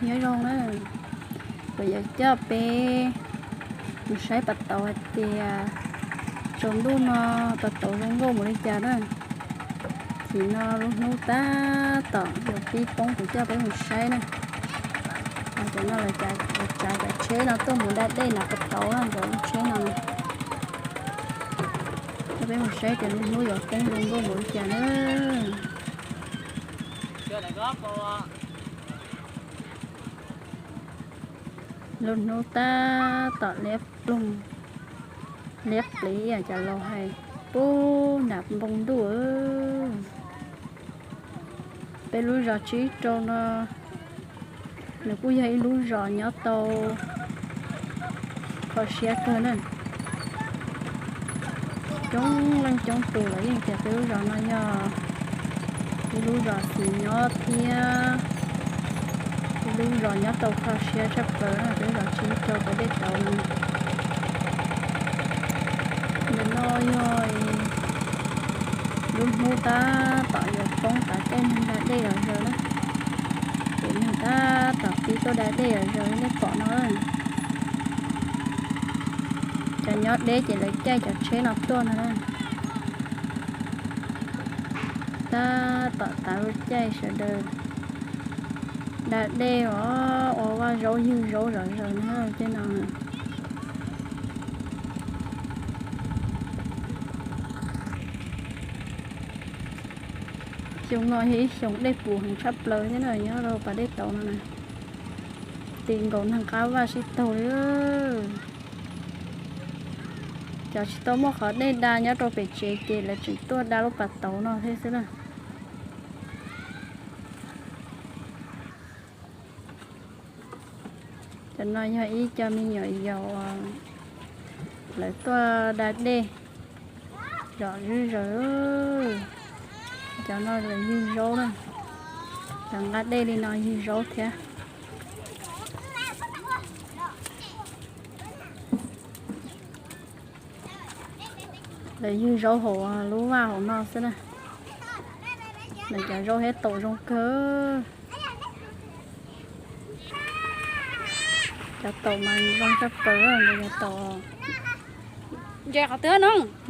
Nyob zoo na, kuv yuav coj peb mus saib pas tauv hais tias tsaus ntuj no pas tauv zoo nkauj npaum li cas na. Chim no lub hnub tab tom yuav pib poob kuv coj peb mus saib na. Cov no lawv tsav cov tsheb no tuaj mus da dej nram pas tauv na, cov lub tsheb no. Coj peb mus saib tias lub hnub yuav poob zoo nkauj npaum li cas na. Lub hnub tab tom liab ploog liab pliv, cov laus hais pub nram npoo ntuj. Peb lub zos Tsib Rau no nws kuj yog ib lub zos nyob tau kho siab kawg na. Coob leej coob tus los yeej tias peb lub zos no yog ib lub zos xis nyob thiab ib lub zos nyob tau kho siab tshaj plaws na, peb zos Tsib Rau pas dej tauv no. Ntawm no yog lub hnub tab tom yuav poob tas caij neeg da dej zom zaws na. Ces neeg tab tom pib tuaj da dej zom zaws li nej pom no. Cov nyob deb ces lawv caij cov tsheb no tuaj no na. Tab tom tav lub caij sawv daws da dej os, ua vaj zaub ywg zaub zom zaws na tej no. Xyoo no yog ib xyoo dej puv heev tshaj plaws thiab na, nyob rau pas dej tauv no na. Ti nkaus neeg qab vaj sib taug li. Cov tsis tau muaj qhov dej da nyob rau pem tsev ces lawv tseem tuaj da lub pas tauv no thiab xwb na. Cov no yog ib co me nyuam yaus, lawv tuaj da dej zom zaws. Cov no lawv ywg zaub na, cov nqa dej li no ywg zaub thiab. Lawv ywg zaub hauv lub vaj hauv no xwb na. Lawv cov zaub thiab taum zoo kawg. Cov taum mas zoo tshaj plaws, cov taum.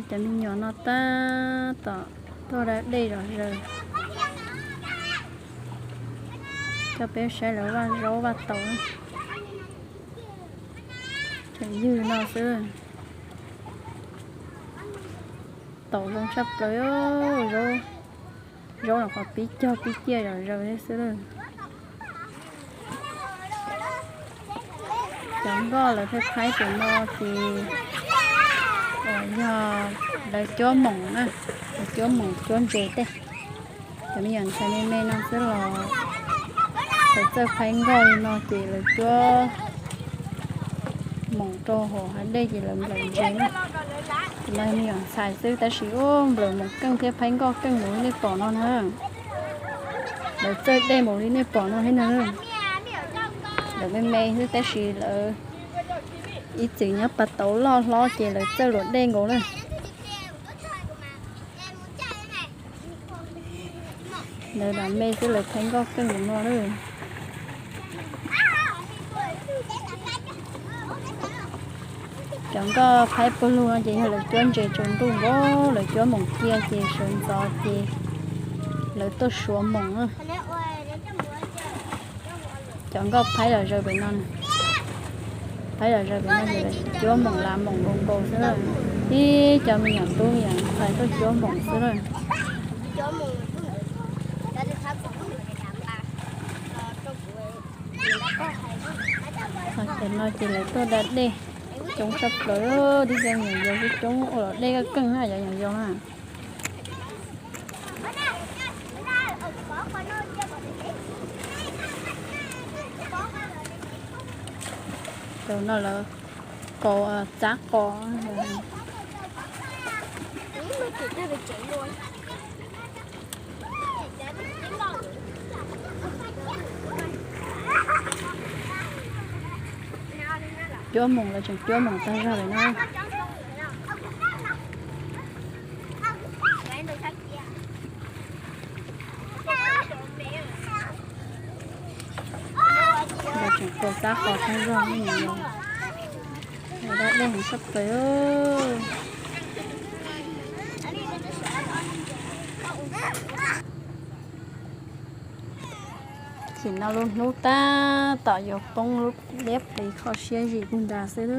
Cov me nyuam no tab tom tuaj da dej zom zaws. Coj peb saib lawv vaj zaub vaj taum. Tseem ywg no xwb. Taum zoo tshaj plaws, zaub no qhov pib cog pib ciaj zom zaws thiab xwb. Cov nkoj lawv pheej phaib tus no ces yog lawv cuab moos na, lawv cuab moos cuab ntses tej. Cov me nyuam ntxhais me me no xwb los lawv txawj phaib nkoj li no ces lawv cuab moos rau hauv hav dej ces lawv nplawm ntses na. Cov no me nyuam ntxhais xwb tab sis ua nplawm moos keej thiab phaib nkoj keej npaum li nej pom no na. Lawv txawj dej npaum li nej pom no thiab na. Lawv me me xwb tab sis lawv ib txwm nyob pas tauv loj hlob ces lawv txawj luam dej nkaus na. Lawv lam me xwb lawv phaib nkoj keej npaum no lawm. Cov nkoj phaib puag lug no ces yog lawv cuab ntses tsaus ntuj nkaus, lawv cuab moos cia ces sawv ntxov ces lawv tuaj suav moos. Cov nkoj phaib zom zaws pem no, phaib zom zaws pem no ces lawv cuab moos lav moos nkaus nkaus xwb na. Ib cov me nyuam tub me nyuam ntxhais tuaj cuab moos xwb na. Cov no ces lawv tuaj da dej coob tshaj plaws, tib co nyuam yaus coob coob ua luam dej keej keej na, cov nyuam yaus na. Cov no lawv kaus txab qos. Cuab moos lawv tseem cuab moos tag zog lawm na. Puas tab qhov qab zog ne, dab dej heev tshaj plaws. Tsim no lub hnub tab tom yuav poob, lub liab pliv kho siab zim tus nrad xwb.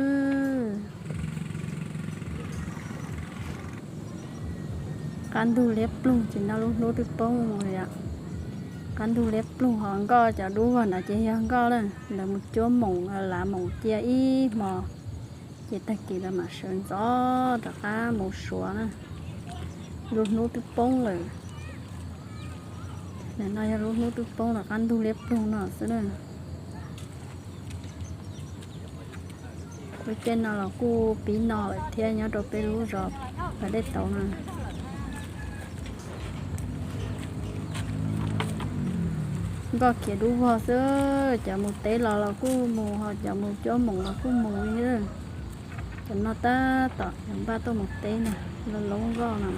Qab ntug liab ploog, tsim no lub hnub twb poob li. Qab ntug liab ploog, ho nkoj cov dub vog ntawd ces yog nkoj lawm, lawv mus cuab moos, lav moos cia ib hmo, ces tag kis lawv mam sawv ntxov rov qab mus suav na. Lub hnub twb poob lawm. Nim no yog lub hnub twb poob los qab ntug liab ploog no xwb na. Lub caij no los kuj pib no lawm thiab, nyob rau peb lub zos pas dej tauv no. Nkoj khiav dub vog xwb, cov mus teb los los kuj mus, ho cov mus cuab moos los kuj mus li. Cov no tab tom yuav npaj tuaj mus teb na, lawv laub nkoj no.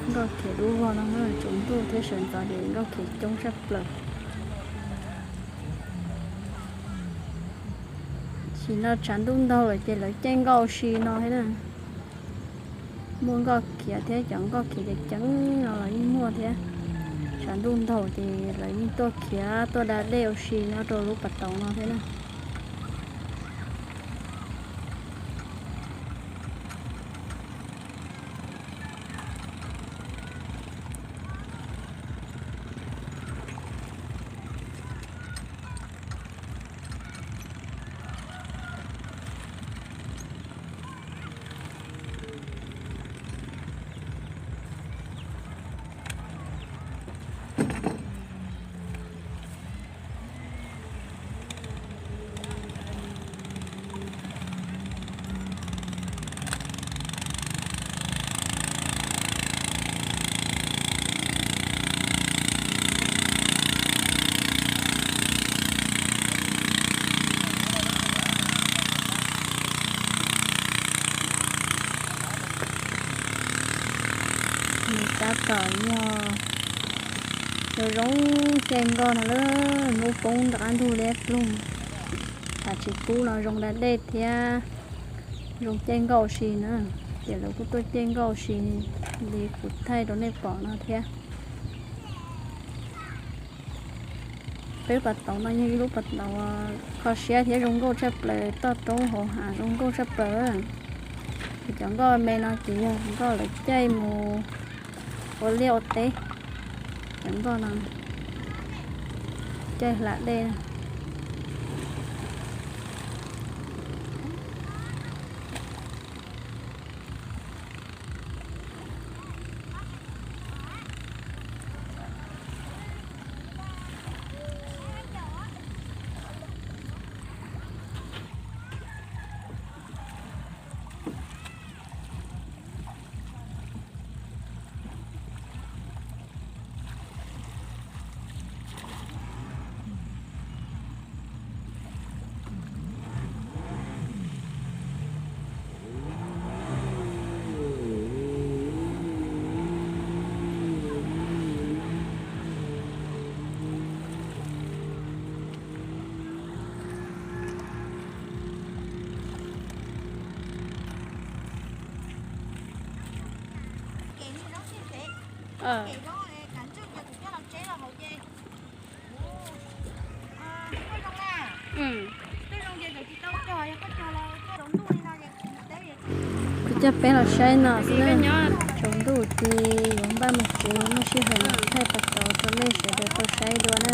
Nkoj khiav dub vog no, tsaus ntuj thiab sawv ntxov ces nkoj khiav coob tshaj plaws. Sim no tshav ntuj ntaug lawm ces lawv caij nkoj ua si no thiab na. Muaj nkoj khiav thiab, cov nkoj khiav ceev ceev no los yeej muaj thiab. Tshav ntuj ntaug ces lawv yeej tuaj khiav tuaj da dej ua si nyob rau lub pas tauv no thiab na. Nws tab tom yog zoo zoo caij nkoj no lawm, hnub poob rov qab ntug liab ploog. Tshav tsis pub no zoo da dej thiab zoo caij nkoj ua si na, ces lawv kuj tuaj caij nkoj ua si li kuv thaij rau nej pom no thiab. Peb pas tauv no yog ib lub pas tauv kho siab thiab zoo nkauj tshaj plaws, toj roob hauv hav zoo nkauj tshaj plaws. Ces cov nkoj me no ces yog nkoj lawv caij mus ua liaj ua teb. Cov nkoj no caij hla dej. Kuv coj peb los saib no xwb, tsaus ntuj ces yuav npaj mus tsev, muaj sij hawm los thaij pas tauv rau nej sawv daws tau saib dua na.